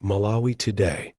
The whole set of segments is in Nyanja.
Malawi Today.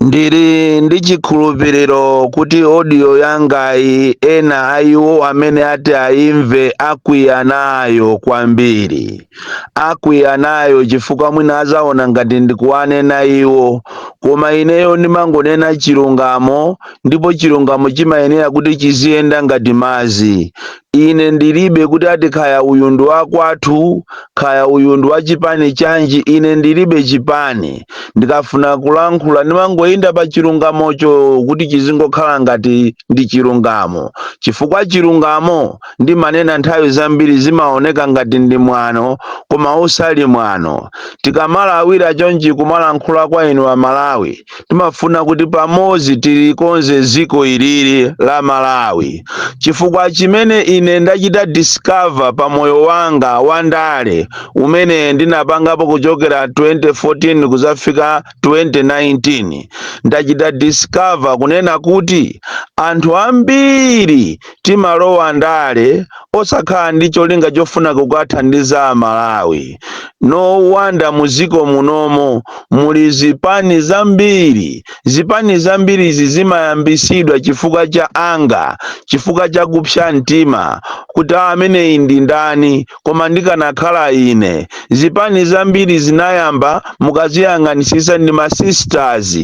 Ndili ndi chikhulupiriro kuti audio yangayi ena a iwo amene ati ayimve akwiya nayo kwambiri. Akwiya nayo chifukwa mwina azaona ngati ndikuwanena iwo, koma ineyo ndimangonena chilungamo ndipo chilungamo chimayenera kuti chiziyenda ngati madzi. Ine ndilibe kuti ati khaya uyu ndi wakwathu, khaya uyu ndi wachipani chanji, ine ndilibe chipani. Ndikafuna kulankhula ndimangoyenda pa chilungamocho kuti chizingokhala ngati ndi chilungamo, chifukwa chilungamo ndimanena nthawi zambiri zimaoneka ngati ndi mwano koma usali mwano. Tikamalawira chonchi kumalankhula kwa inu Amalawi, timafuna kuti pamodzi tilikonze dziko ilili la Malawi, chifukwa chimene ine ndachita discover pa moyo wanga wa ndale umene ndinapangapo kuchokera 2014 kuzafika 2019, ndachita discover kunena kuti anthu ambiri timalowa ndale osakhala ndi cholinga chofuna kukathandiza Amalawi. No wonder muziko munomo muli zipani zambiri. Zipani zambirizi zimayambisidwa chifukwa cha anger, chifukwa cha kupsa mtima kuti ameneyi ndi ndani, koma ndikanakhala ine. Zipani zambiri zinayamba, mukaziyang'anisisa, ndi ma sisters.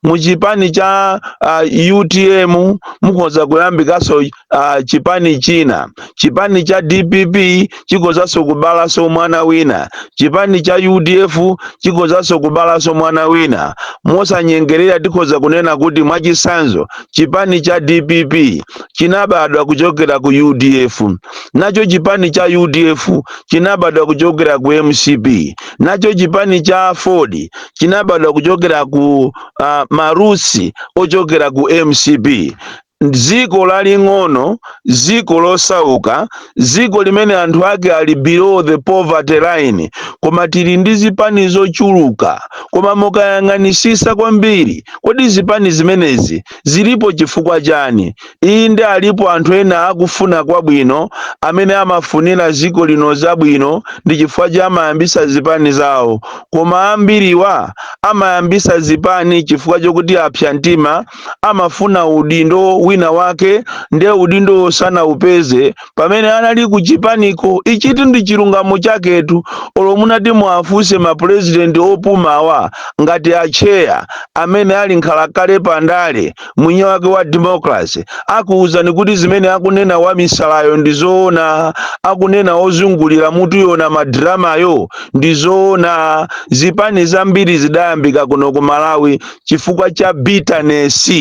Muchipani cha UTM mukhoza kuyambikanso chipani china. Chipani cha DPP chikhozanso kubalanso mwana wina. Chipani cha UDF chikhozanso kubalanso mwana wina. Mosanyengerera tikhoza kunena kuti mwachisanzo chipani cha DPP chinabadwa kuchokera ku UDF, nacho chipani cha UDF chinabadwa kuchokera ku MCP, nacho chipani cha AFORD chinabadwa kuchokera ku marusi ochokera ku MCP. Dziko laling'ono, dziko losauka, dziko limene anthu ake ali below the poverty line, koma tili ndi zipani zochuluka. Koma mukayang'anisisa kwambiri, kodi zipani zimenezi zilipo chifukwa chani? Inde, alipo anthu ena akufuna kwabwino amene amafunira dziko lino zabwino, ndi chifukwa cha amayambisa zipani zawo, koma ambiriwa amayambisa zipani chifukwa chokuti apsa mtima, amafuna udindo wina wake, ndiye udindo sanaupeze pamene anali ku chipaniko. Ichiti ndi chilungamo chaketu. Olo munati muafunse mapurezidenti opumawa ngati acheya amene ali nkhalakale pandale, mwini wake wa democracy, akuwuzani kuti zimene akunena wamisalayo ndi zoona, akunena ozungulira mutuyo na madramayo ndi zoona. Zipani zambiri zidayambika kuno ku Malawi chifukwa cha bitterness.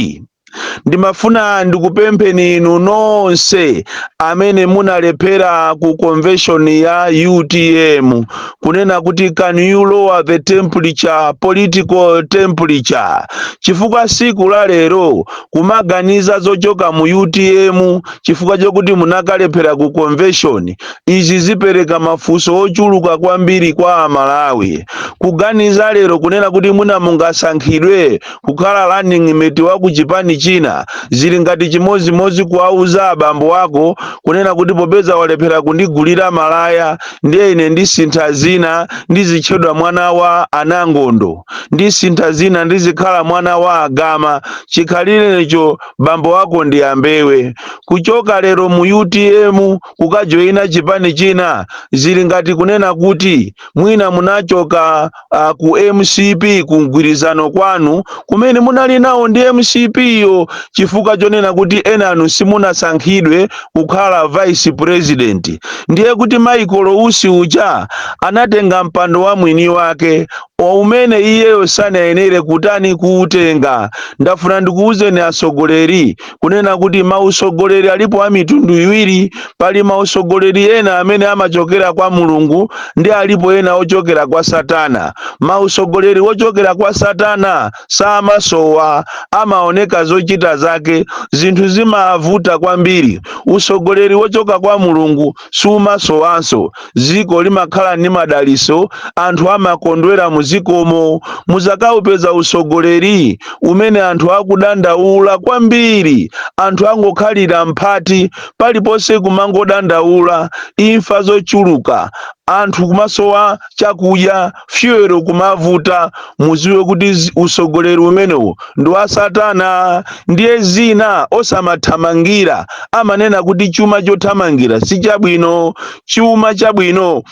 Ndimafuna ndikupempheni inu nonse amene munalephera ku convention ya UTM kunena kuti can you lower the temperature, political temperature, chifukwa siku la lero kumaganiza zochoka mu UTM chifukwa chokuti munakalephera ku convention, izi zipereka mafunso ochuluka kwambiri kwa Amalawi. Kuganiza lero kunena kuti mwina mungasankhidwe kukhala running mate wa ku chipani china, zili ngati chimozimozi kuwauza abambo ako kunena kuti popeza walephera kundigulira malaya, ndiye ine ndisintha zina, ndizitchedwa mwana wa anangondo, ndisintha zina, ndizikhala mwana wa agama, chikhalirecho bambo wako ndi ambewe. Kuchoka lero mu UTM kukajoyina chipani china zili ngati kunena kuti mwina munachoka ku MCP, ku mgwirizano kwanu kumene munali nawo ndi MCP yo, chifukwa chonena kuti enanu simunasankhidwe kukhala vice president, ndiye kuti Michael Usi uja anatenga mpando wa mwini wake umene iyeyo sanayenere kutani, kuutenga. Ndafuna ndikuwuzeni atsogoleri kunena kuti mausogoleri alipo a mitundu iwiri. Pali mausogoleri ena amene amachokera kwa Mulungu ndi alipo ena ochokera kwa Satana. Mausogoleri ochokera kwa Satana samasowa, amaoneka zochita. zochita zake, zinthu zimavuta kwambiri. Usogoleri wochoka kwa Mulungu sumasowanso. Ziko limakhala ndi madaliso, anthu amakondwera muzikomo. Muzakaupeza usogoleri umene anthu akudandaula kwambiri, anthu angokhalira mphati, paliponse kumangodandaula, imfa zochuluka, anthu kumasowa chakudya, fuel kumavuta, muziwe kuti usogoleri umenewu ndi wa Satana. Ndiye zina osamathamangira. Amanena kuti chuma chothamangira si chabwino. Chuma chabwino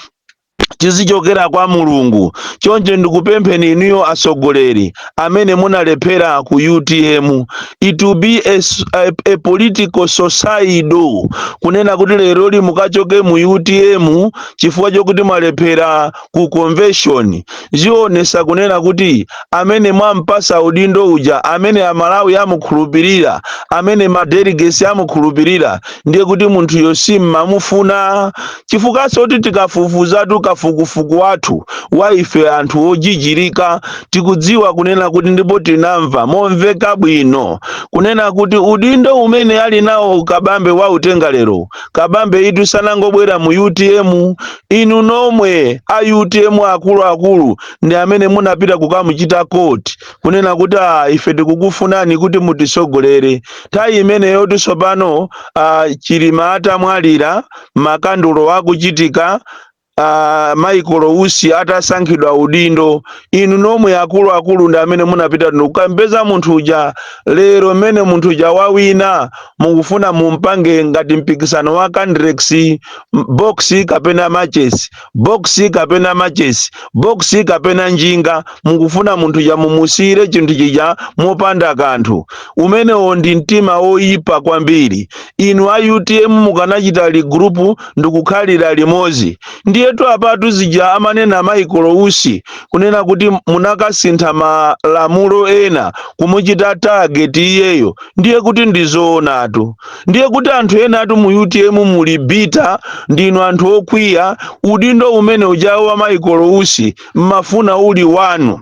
chizichokera kwa Mulungu. Choncho ndikupempheni inuyo asogoleri amene munalephera ku UTM, it will be a political suicide kunena kuti leroli mukachoke mu UTM chifukwa chokuti mwalephera ku convention. Zionesa kunena kuti amene mwampasa udindo uja, amene Amalawi amukhulupirira, amene madelegates amukhulupirira, ndiye kuti munthuyo simmamufuna. Chifukwanso kuti tikafufuzatu kafukufuku wathu wa ife anthu ojijirika, tikudziwa kunena kuti, ndipo tinamva momveka bwino kunena kuti udindo umene ali nawo Kabambe wautenga lero, Kabambe itu sanangobwera mu UTM. Inu nomwe a UTM akuluakulu ndi amene munapita kukamuchita court kunena kuti, "Ah, ife tikukufunani kuti mutisogolere." Nthawi imeneyo tsopano, Chilima atamwalira, makandulo akuchitika, Michael Usi atasankhidwa udindo, inu nomwe akuluakulu ndi amene munapita kukampeza munthu uja. Lero mmene munthu uja wawina, mukufuna mumpange ngati mpikisano wa Candrex, box kapena matches, box kapena matches, box kapena njinga. Mukufuna munthu uja mumusiyire chinthu chija mopanda kanthu. Umenewo ndi mtima woyipa kwambiri. Inu a UTM mukanachita regroup ndikukhalira limodzi. Ndiyetu apatu zija amanena Michael Usi kunena kuti munakasintha malamulo ena kumuchita target iyeyo, ndiye kuti ndizoonatu. Ndiye kuti anthu enatu mu UTM muli bitter, ndinu anthu okwiya. Udindo umene ujawo wa Michael Usi mmafuna uli wanu,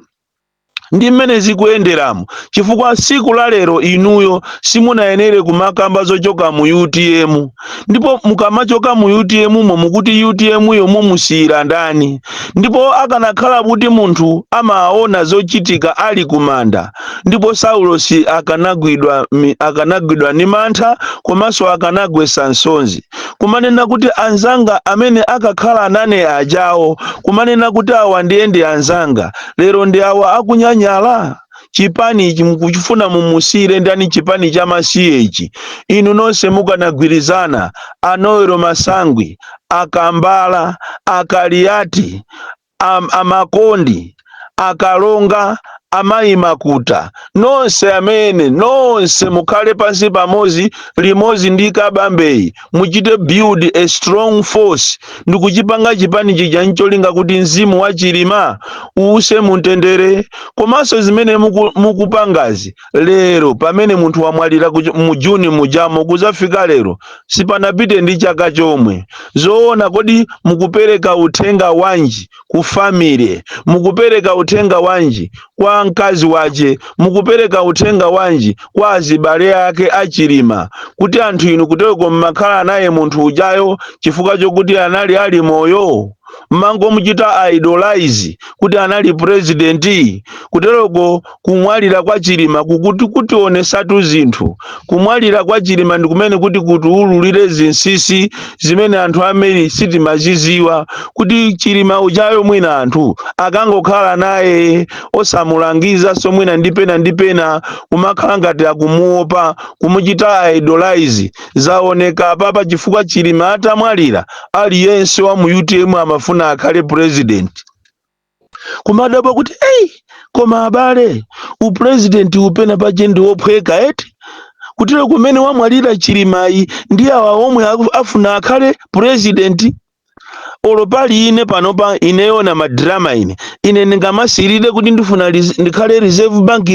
ndi mmene zikuyenderamo, chifukwa siku la lero inuyo simunayenere kumakamba zochoka mu UTM. Ndipo mukamachoka mu UTM mo, mukuti UTM yo mumusiyira ndani? Ndipo akanakhala kuti munthu amaona zochitika ali kumanda, ndipo Saulosi akanagwidwa ndi mantha, komanso akanagwesa nsonzi kumanena kuti anzanga amene akakhala nane ajawo, kumanena kuti awa ndiye ndi anzanga, lero ndi awa akunyanyala. Chipani ichi mukuchifuna mumusiyire ndani? Chipani cha masiye ichi, inu nonse mukanagwirizana, Anoero Masangwi, Akambala, Akaliati, Amakondi, Akalonga, Amayi Makuta, nonse amene nonse mukhale pansi pamodzi limodzi ndi Kabambeyi, muchite build a strong force ndikuchipanga chipani chija, ncholinga kuti mzimu wa Chilima uuse mumtendere. Komanso zimene mukupangazi lero, pamene munthu wamwalira mu Juni mujamo, kuzafika lero sipanapite ndi chaka chomwe, zoona kodi mukupereka uthenga wanji ku family? Mukupereka uthenga wanji kwa mkazi wace? Mukupereka uthenga wanji kwa azibale ake Achilima, kuti anthu inu kuteko mmakhala naye munthu ujayo chifukwa chokuti anali ali moyo, mmangomuchita idolize kuti anali president? Kuteroko kumwalira kwa Chilima kukuti kutionesatu zinthu. Kumwalira kwa Chilima ndi kumene kuti kutiululire zinsinsi zimene anthu ambiri sitimaziziwa, kuti Chilima ujayo mwina anthu akangokhala naye osamulangiza, so mwina ndi pena ndi pena kumakhala ngati akumuopa, kumuchita idolize. Zaoneka papa, chifukwa Chilima atamwalira, aliyense wa mu UTM amafuna akhale president. Kumadabwa kuti, "Ei, koma abale, upresident upena pache ndi wophweka eti?" Kutero kumene wamwalira Chilimayi, ndi awa omwe afuna akhale president. Olo pali ine panopa, ineyo na madrama, ine ndingamasirire kuti ndifuna ndikhale Reserve Bank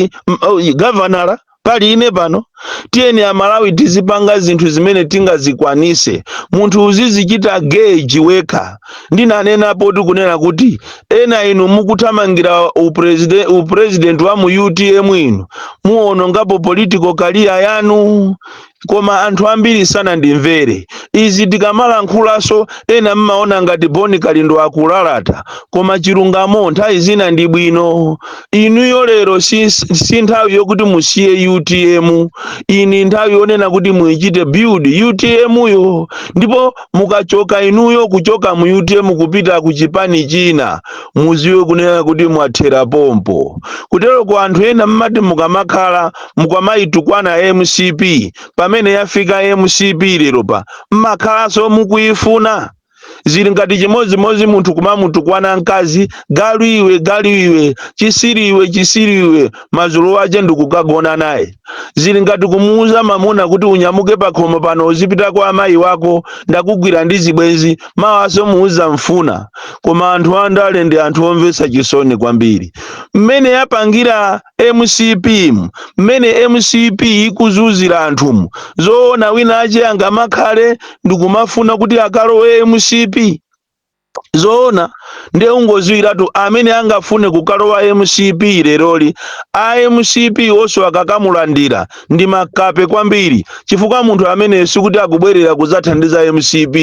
governor? Pali ine pano, tiyeni Amalawi tizipanga zinthu zimene tingazikwanise. Munthu uzizichita gauge wekha. Ndinanenapo tikunena kuti ena inu mukuthamangira upresident wa mu UTM, inu muwonongapo political career yanu. Koma anthu ambiri sanandimvere. Izi tikamalankhulaso, ena mmaona ngati Boni Kalindo akulalata, koma chilungamo nthawi zina ndi bwino. Inuyo lero si nthawi yokuti musiye UTM. Ini nthawi yonena kuti muichite build UTM yo. Ndipo mukachoka inuyo, kuchoka mu UTM kupita ku chipani china, muziwe kunena kuti mwathera pompo. Kutero ku anthu ena mmati mukamakhala mukamayitukwana MCP, pamene yafika MCP lero pa mmakhalanso mukuyifuna. Zili ngati chimodzimodzi munthu kumamutukwana mkazi, "Galu iwe, galu iwe, chisiri iwe, chisiri iwe," madzulo ache ndikukagona naye. Zili ngati kumuuza mamuna kuti, "Unyamuke pakhomo pano, uzipita kwa amayi wako, ndakugwira ndi zibwenzi." Mawaso muuza mfuna. Koma anthu andale ndi anthu omvetsa chisoni kwambiri. Mmene yapangira MCP, mmene MCP ikuzunzira anthumu, zoona wina ache angamakhale ndikumafuna kuti akalowe MCP? Zoona? Ndiye ungoziwiratu amene angafune kukalowa MCP leroli, a MCP onso akakamulandira ndi makape kwambiri, chifukwa munthu amene sikuti akubwerera kudzathandiza MCP.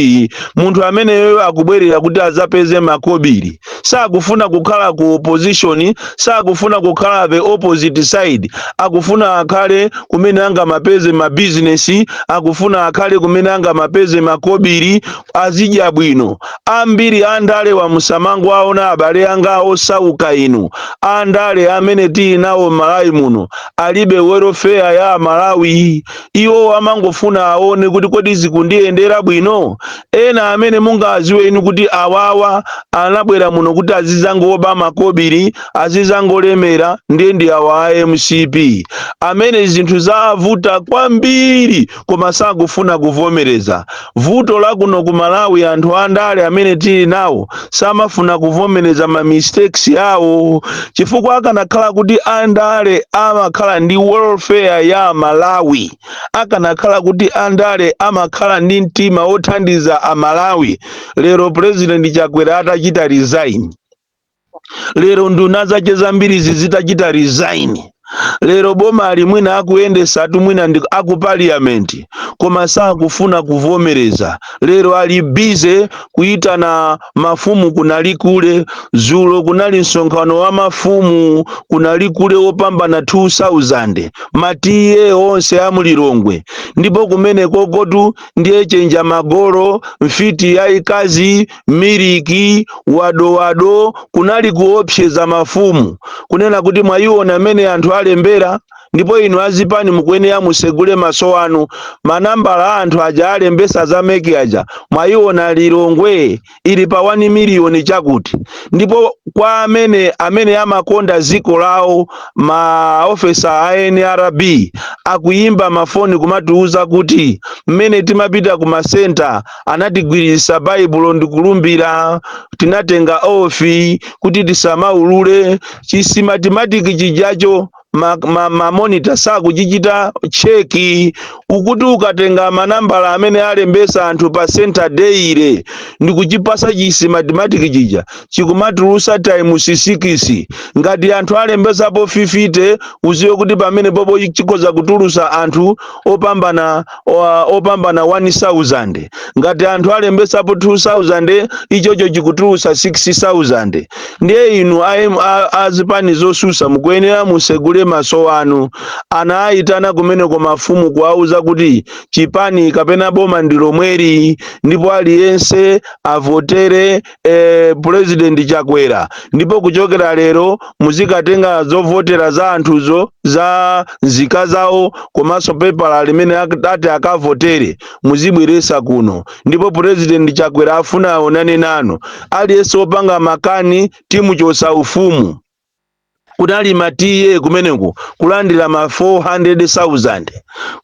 Munthu ameneyo akubwerera kuti adzapeze makobiri. Sakufuna kukhala ku opposition, sakufuna kukhala the opposite side. Akufuna akhale kumene angamapeze mabizinesi, akufuna akhale kumene angamapeze makobiri, azidya bwino. Ambiri andale wa musamango aona, abale anga osauka inu. Andale amene tili nawo m'Malawi muno alibe welfare ya Malawi. Iwo amangofuna aone kuti kodi zikundiyendera bwino. Ena amene mungaziwe inu kuti awawa anabwera muno kuti azizangoba makobiri, azizangolemera, ndiye ndi awa a MCP, amene zinthu zavuta kwambiri koma sakufuna kuvomereza. Vuto la kuno ku Malawi, anthu andale amene tili nawo samafuna kuvomereza ma mistakes yawo, chifukwa akanakhala kuti andale amakhala ndi welfare ya Malawi, akanakhala kuti andale amakhala ndi mtima wothandiza Amalawi, lero President Chakwera atachita resign, lero nduna zache zambiri zitachita resign, lero boma ali mwina akuyendesatu, mwina ndi aku parliament, koma sakufuna kuvomereza. Lero ali busy kuyitana mafumu kunali kule. Zulo kunali msonkhano wa mafumu kunali kule wopambana 2000, matiye onse amulilongwe. Ndipo kumene kokotu ndiye chenja magolo, mfiti yayikazi, miliki wadowado. Kunali kuopseza mafumu kunena kuti mwayiona amene anthu alembera. Ndipo inu azipani mukuyenera musegule maso anu. Manambala a anthu aja alembesa za MEC aja, mwayiona Lilongwe ili pa 1 miliyoni chakuti. Ndipo kwa amene amakonda dziko lawo, maofesa a NRB akuyimba mafoni kumatiuza kuti mmene timapita ku masenta anatigwirisa Baibulo ndikulumbira, tinatenga oath kuti tisamaulule chi Smartmatic chijacho. Ma monitor sakuchichita check. Ukuti ukatenga manambala amene alembesa anthu pa center daily ndikuchipasa chi Smartmatic chija, chikumatulusa times 6. Ngati anthu alembesapo 50, uziwe kuti pamene popo chikhoza kutulusa anthu opambana 1000. Ngati anthu alembesapo 2000, ichocho chikutulusa 6000. Ndiye inu azipani zosusa mukuyenera musegule maso anu. Ana ayitana kumeneko mafumu kuwauza kuti chipani kapena boma ndi lomweri, ndipo aliyense avotere President Chakwera. Ndipo kuchokera lero muzikatenga zovotera za anthuzo, za nzika zawo, komanso pepala limene ati akavotere, muzibweresa kuno. Ndipo President Chakwera afuna aonane nanu. Aliyense wopanga makani timuchosa ufumu. Kutero ku anthu ena amene amaona ngati kuti Kunali matiye kumeneku kulandira ma 400,000,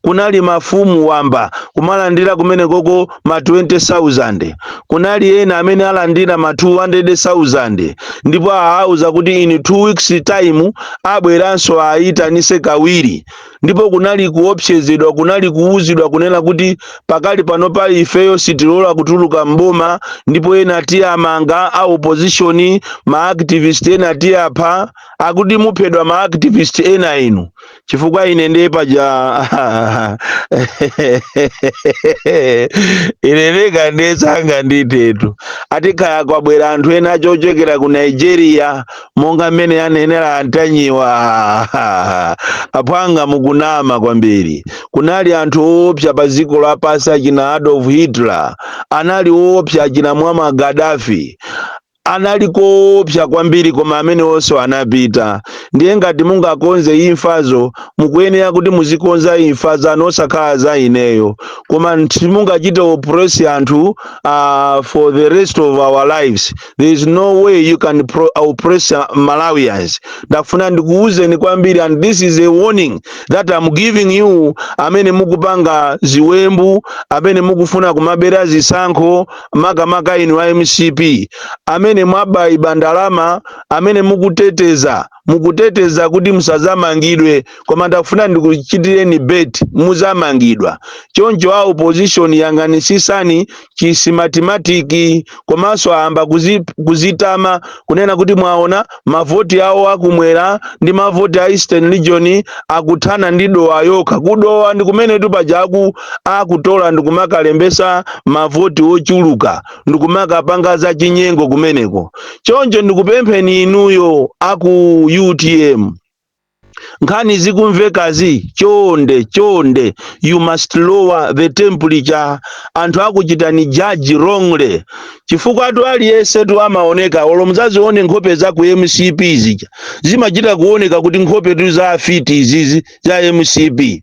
kunali mafumu wamba kumalandira kumenekoko ma 20,000, kunali ena amene alandira ma 200,000, ndipo aauza kuti in 2 weeks time abweranso ayitanise kawiri. Ndipo kunali kuopsezedwa, kunali kuuzidwa kunena kuti pakali pano pa ifeyo sitilola kutuluka mboma, ndipo ena tiyamanga a opposition, ma activist ena tiyapha. Akuti muphedwa ma activist ena inu, chifukwa ine ndiye paja ine ndeka ndesanga nditetu. Ati khaya kwabwera anthu ena achochokera ku Nigeria monga mmene anenera Antanyiwa. Aphwanga, mukunama kwambiri. Kunali anthu oopsa pa dziko lapansi, achina Adolf Hitler anali oopsa, achina Muammar Gaddafi anali koopsa kwambiri, koma amene onse anapita. Ndiye ngati mungakonze imfazo, mukuyenera kuti muzikonza imfa zanu, osakhala za ineyo. Koma simungachite oppress anthu for the rest of our lives. There is no way you can oppress Malawians. Ndafuna ndikuwuzeni kwambiri, and this is a warning that I'm giving you, amene mukupanga ziwembu, amene mukufuna kumabera zisankho, makamaka inu a MCP amene mwabayiba ndalama, amene mukuteteza kuti musazamangidwe. Koma ndafuna ndikuchitireni bet, muzamangidwa. Choncho a opposition, yang'anisisani chi Smartmatic. Komanso ayamba kuzitama kunena kuti mwaona mavoti awo akumwera ndi mavoti a Eastern Region akuthana ndi Dowa yokha. Kudowa ndi kumene tupaja akutola ndikumakalembesa mavoti ochuluka, ndikumakapanga za chinyengo kumeneko. Choncho ndikupempheni inuyo aku UTM, nkhani zikumvekazi, chonde chonde, you must lower the temperature. Anthu akuchitani judge wrongly, chifukwa tu aliyense tu amaoneka. Olo muzazione nkhope za ku MCP zija, zimachita kuoneka kuti nkhope tu za afiti izizi za MCP.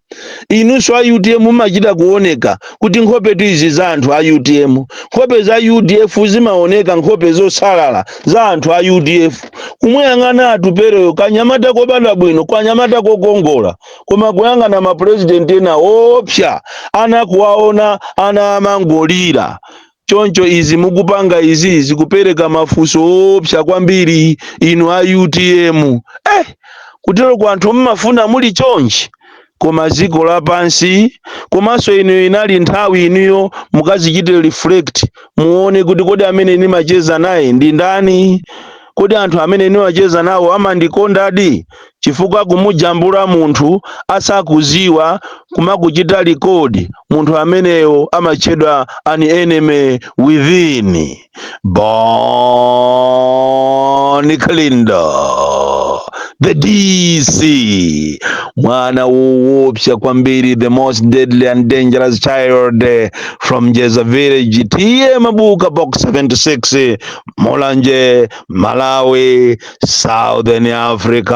Inunso a UTM mumachita kuoneka kuti nkhope tu izi za anthu a UTM. Nkhope za UDF zimaoneka, nkhope zosalala za anthu a UDF. Kumuyang'ana Atupereyo, kanyamata kobadwa bwino, kanyamata kokongola, koma kuyang'ana mapurezidenti ena opsa, ana kuwaona ana amangolira. Choncho izi mukupanga izi zikupereka mafunso opsa kwambiri inu a UTM. Kutero ku anthu mmafuna muli chonchi, koma dziko lapansi. Komanso inu, inali nthawi inuyo mukazichite reflect, muone kuti kodi amene ndimacheza naye ndi ndani? Kodi anthu amene ndimacheza nawo amandikondadi? Chifukwa kumujambula munthu asakuziwa, kumakuchita record, munthu ameneyo amatchedwa an enemy within. Bon Kalindo, the DC, mwana woopsa kwambiri, the most deadly and dangerous child from Jeza Village, T/A Mabuka, Box 76, Mulanje, Malawi, Southern Africa.